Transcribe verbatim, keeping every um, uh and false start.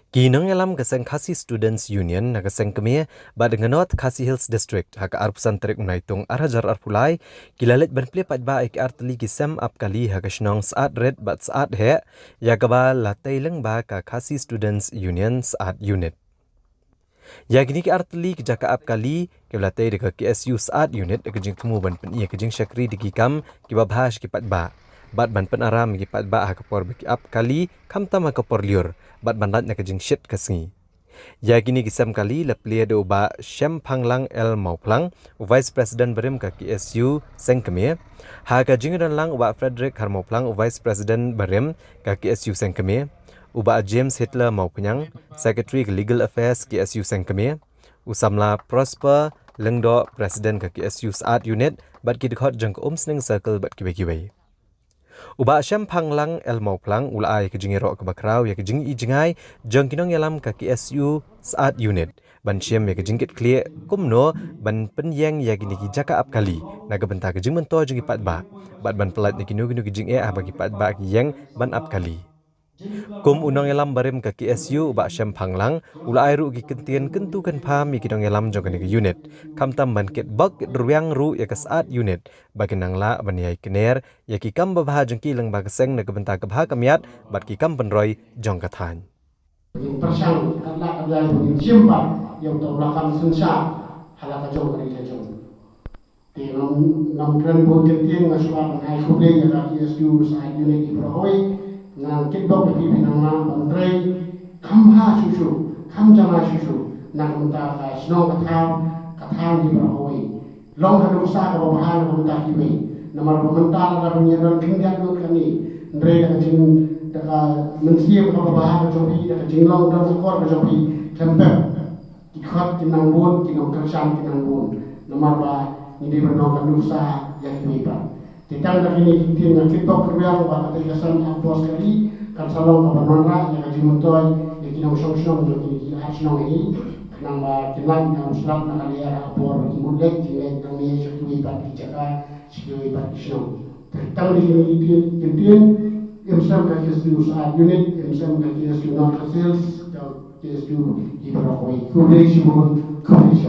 Ki nongïalam ka seng Khasi Students Union na ka seng kmie bad ka North Khasi Hills District ha ka arphew san tarik u Naitung ar hajar arphew lai ki la leit ban plie paidbah ïa ki artylli ki sem ap kali ha ka shnong Syiatrit bad Syiatheh, ïa kaba la tei lyngba ka Khasi Students Union Syiat Unit. Ïa kine ki artylli ki jaka ap kali kiba la tei da ka K S U Syiat Unit da ka jingthmu ban pyni ïa ka jingshakri da ki kam kiba bha sha ki paidbah bad ban pynaram ïa ki paidbah ha ka por ba ki ap kali khamtam ha ka por lyiur bad ban lait na ka jingshit ka sngi. Ïa kine ki sem kali la plie da u Bah Shemphanglang L Mawphlang, u Vice President barim ka K S U seng kmie. Ha ka jingdon lang u Bah Frederick Harmawphlang, u Vice President barim ka K S U seng kmie, u Bah James Hitler Mawphlang, Secretary ka Legal Affairs K S U seng kmie, u samla Prosper Lyngdoh, President ka K S U Syiat Unit, bad ki dkhot jong ka Umsning Circle bad kiwei kiwei. U Bah Shemphanglang L Mawphlang u la ai ka jingïaroh kaba khraw ïa ka jingïohi jngai jong ki nongïalam ka K S U Syiat Unit ban shim ïa ka jingkitkhlieh kumno ban pynïeng ïa kine ki jaka ap kali na ka bynta ka jingmyntoi jong ki paidbah bad ban pyllait na kino kino ki jingeh haba ki paidbah ki ïeng ban ap kali. Kum u nongïalam barim ka K S U u Bah Shemphanglang u la ai ruh ki kyntien kyntu kynpham ïa ki nongïalam jong kane ka unit khamtam ban kitbok kitrwiang ruh ïa ka Syiat Unit ba kin nang lah ban ïai kner ïa ki kam babha jong ki lyngba ka seng na ka bynta ka bha ka miat bad ki kam pynroi jong ka thaiñ. Ngin pyrshang katba lah katba ïa ngin shim pat ïa uta u lakam synshar ha la ka jong ka ri ka jong. Te ngam ngam kren bun kyntien, nga shu ban ai khublei ïa ka K S U Syiat Unit hi baroh kawei. Ngan kitbok ïa phi phin nang lah ban trei kham bha shuh shuh, kham jam shuh shuh na ka bynta ka shnong ka thaw, ka thaiñ hi baroh kawei. Long ka nuksa kaba bha na ka bynta kiwei. Namar ba mynta lada ban ïadon khyndiat ngut kane, hynrei da ka jing, da ka mynsiem kaba bha ka jong phi, da ka jinglong donkor ka jong phi, khlem pep ki khot kin nang bun, ki nongkyrshan kin nang bun. Namar ba ngi dei ban long ka nuksa ïa kiwei pat. Te tang da kine ki ktien nga kitbok kyrwiang ba katei ka sem ap bor kali kan sa long kaba wanrah ïa ka jingmyntoi ïa ki nongshong shnong jong kine ki ar shnong hi, khnang ba kin lait na u slap na ka lyer ha ka por ba ki mut leit, kin leit nangne sha kiwei pat ki jaka, sha kiwei pat ki shnong. Te tang da kine ki ktien, ki ktien, im sem ka K S U Syiat Unit, im sem ka K S U North Khasi Hills, ka K S U hi baroh kawei. Khublei shibun, khublei shibun.